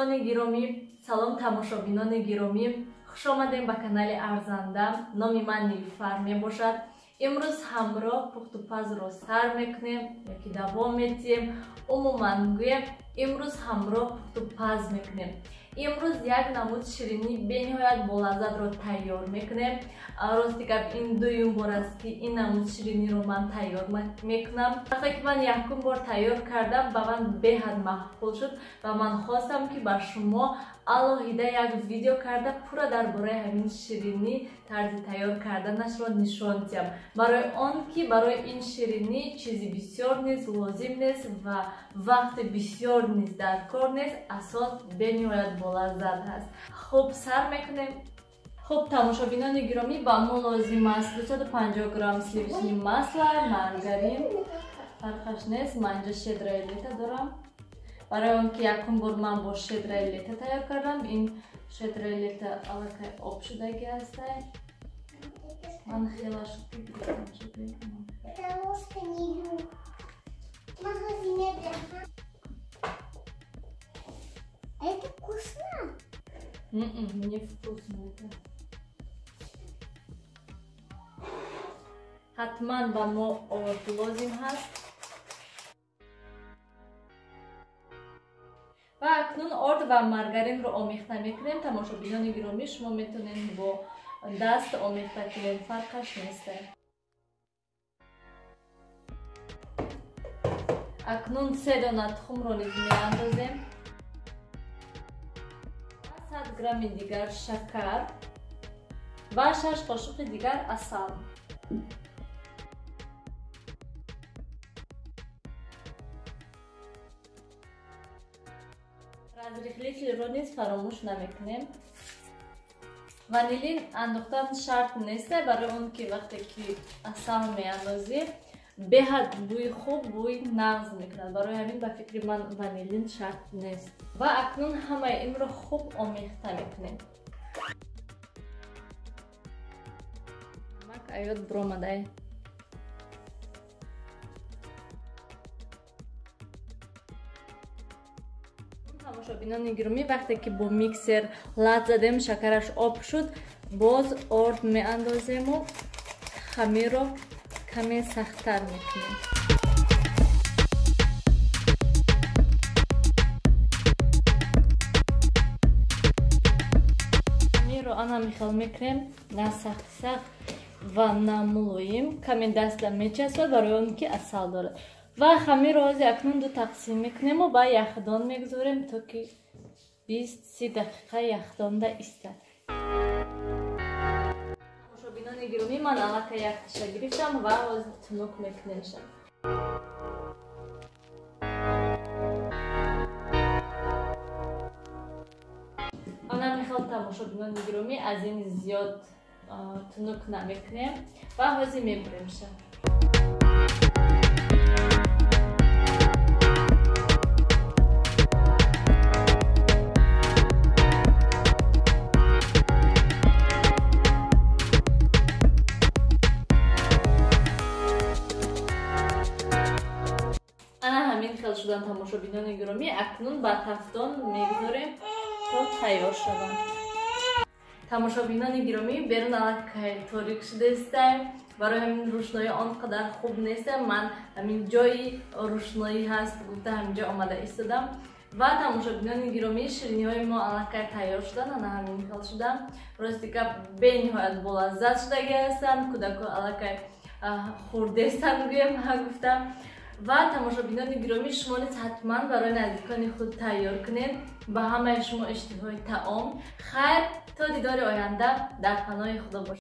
Дӯстони гиромӣ, салом тамошобинони гиромӣ, хуш омадем ба канали Арзанда. Номи ман Нилуфар мебошад. Имрӯз ҳамроҳ пухтупазро сар мекунем ёки давом метиҳем. Умуман гӯем, имрӯз ҳамроҳ пухтупаз мекунем. Имрӯз як намуд ширинии бениҳоят болаззатро тайёр мекунем. Рости гап, ин дуюм бор аст, ки ин намуд шириниро ман тайёр мекунам. Вақте ки ман якум бор тайёр кардам, ба ман беҳад маъқул шуд ва ман хостам, ки ба шумо алоҳида як видео карда пурра дар бораи ҳамин ширинӣ тарзи тайёр карданашро нишон диҳам. Барои он ки барои ин ширинӣ чизи бисёр низ лозим нест ва вақти бисёр низ дар кор нест, асос бениҳоят болаззат ҳаст. Хуб, сар мекунем. Хуб, тамошобинони гиромӣ, ба мо лозим аст 250 грамм сливочный масло, маргарин, фарқаш нест, ман инҷа Щедрое лето дорам. Барои он ки якум бор ман бо Щедрое лето тайёр кардам, ин Щедрое лето аллакай об шудагӣ ҳастай. Ман хела шуд, ки гирифтам шуд. Потому что не люблю. Магазине Это вкусно? Не вкусно это. Ҳатман ба мо орд лозим ҳаст. Ва акнун орд ва маргаринро омехта мекунем. Тамошобинони гиромӣ, шумо метавонед бо даст омехта кунед, фарқаш нест. Акнун се дона тухмро низ меандозем. 100 грамми дигар шакар ва 6 қошуқи дигар асал. Разрыхлительро низ фаромӯш намекунем. Ванилин андохтан шарт нест, барои он ки вақте ки асал меандозӣ, беҳад бӯи хуб, бӯи нағз мекунад. Барои ҳамин ба фикри ман ванилин шарт нест. Ва акнун ҳамаи инро хуб омехта мекунем. Намак аёд биромадай. Тамошобинони гиромӣ, вақте ки бо миксер лат задем, шакараш об шуд, боз орд меандозему хамирро каме сахттар мекунем. Хамирро ана михел мекунем, на сахт сахт ва на мулоим, каме даста мечаспад, барои он ки асал дорад. Ва хамирро ҳозир акнун ду тақсим мекунему ба яхдон мегузорем, то ки 20-30 дақиқа яхдонда истад. Тамошобинони гиромӣ, ман аллакай яхташа гирифтам ва ҳозир тунук мекунемша. Ана мехел, тамошобинони гиромӣ, аз ин зиёд тунук намекунем ва ҳозир мебуремша. Ана ҳамин хел шудан, тамошобинони гиромӣ, акнун ба тафтон мегузорем то тайёр шаванд. Тамошобинони гиромӣ, берун аллакай торик шудаистем, барои ҳамин рӯшноӣ он қадар хуб нестем. Ман ҳамин ҷои рӯшноӣ ҳаст гуфта ҳамин ҷо омада истодам. Ва тамошобинони гиромӣ, шириниҳои мо аллакай тайёр шуданд, ана ҳамин хел шуданд. Рости гап, бениҳоят болаззат шудагӣ ҳастанд, кӯдако аллакай хурдестанд гӯем гуфтам. Ва тамошобинони гиромӣ, шумо низ ҳатман барои наздикони худ тайёр кунед. Ба ҳамаи шумо иштиҳои таом. Хайр, то дидори оянда, дар паноҳи Худо бошед.